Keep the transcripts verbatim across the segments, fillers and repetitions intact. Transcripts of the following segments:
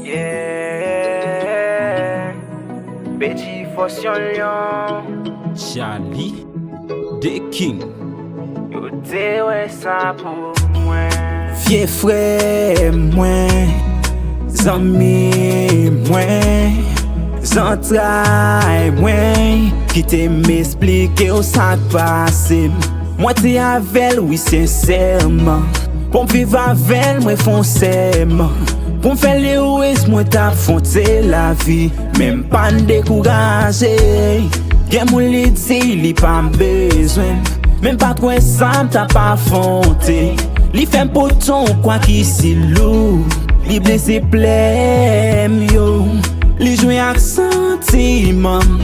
Yeah. Betty Fos yon lyon. Charlie the King. Yo te wè sa pou mwen. Vye frè mwen, zanmi mwen, zantray mwen, kite m esplike w sa k pase m. Mwen te avè l, wi, sensèman. Pou m viv avè l, mwen fè yon sèman. Pou m fè l erez, mwen t ap afwonte lavi. Men m pa n dekouraje. Gen moun li di li pa bezwen m. Men m pa t kwè sa m t ap afwonte. Li fè m pote yon kwa ki si lou. Li blese plè m yo. Li jwe ak santiman m.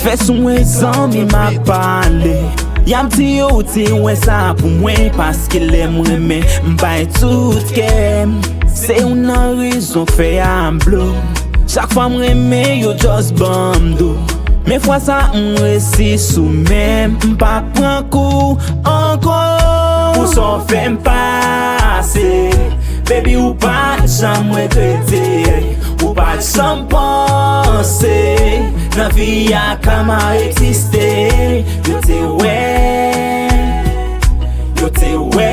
Fè sou mwen zanmi m ap pale. Y ap di yo ou te wè sa pou mwen, paske lè m renmen, m bay tout kè m. Se youn nan rezon k fè a m blo. Chak fwa m renmen, yo just ban m do. Men fwa sa, m resi sou men m, m pa pran kou ankò. Pou sa w fè m pase. Baby, ou pa t janm regrete, ou pa t janm panse nan vi a kama egziste. Yo te wè, yo te wè,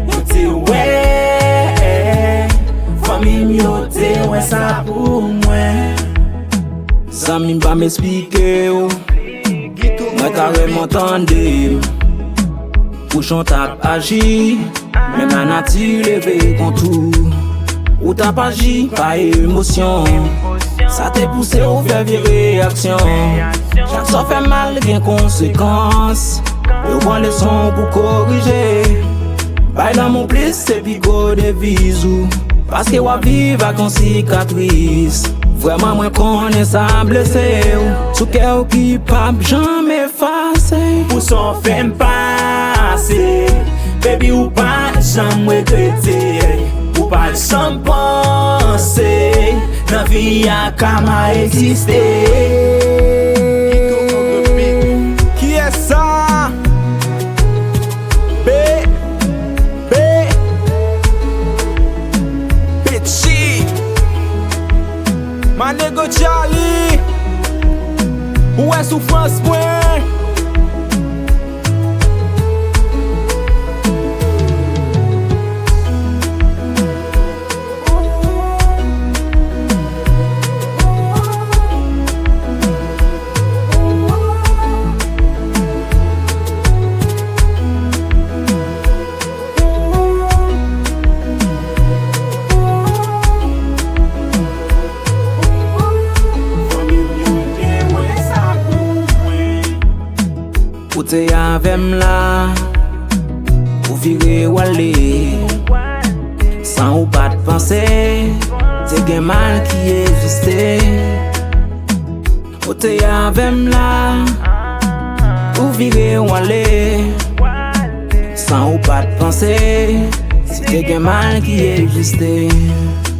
yo te wè. Fanmi m yo te wè sa pou mwen. Zanmi m, pa m esplike w. Mwen ta renmen w tande m. Pou jan w t ap aji, menm lanati leve kont ou. Ou t ap aji pa emosyon. Sa te pouse w fè vye reyaksyon. Chak sa w fè mal gen konsekans. Yo pran leson pou korije. Bay lanmou plis, se pi gwo deviz ou. Paske w ap viv ak yon sikatris. Vrèman, mwen konnen sa blese w. Sou kè w ki p ap janm efase. Pou sa w fè m pase. Baby, ou pa t janm regrete. Ou pa t janm panse. Nan vi a kama egziste. Kiyès sa? Be, be, Betchy. My nigga Charlie. Ou wè soufrans mwen. Ou te avè m la, ou vire w ale. San ou pa t panse, te gen mal ki egziste. Ou te avè m la, ou vire w ale. San ou pa t panse, si te gen mal ki egziste.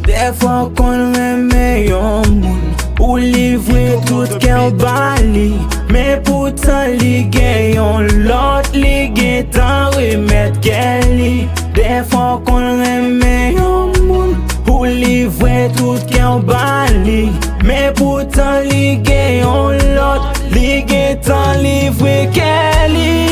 Dèfwa w konn renmen yon moun, ou livre tout kè w ba li. Men poutan li gen yon lòt, li gentan remèt kè li. Dèfwa w konn renmen yon moun, ou livre tout kè w ba li. Men poutan li gen yon lòt, li gentan livre kè li.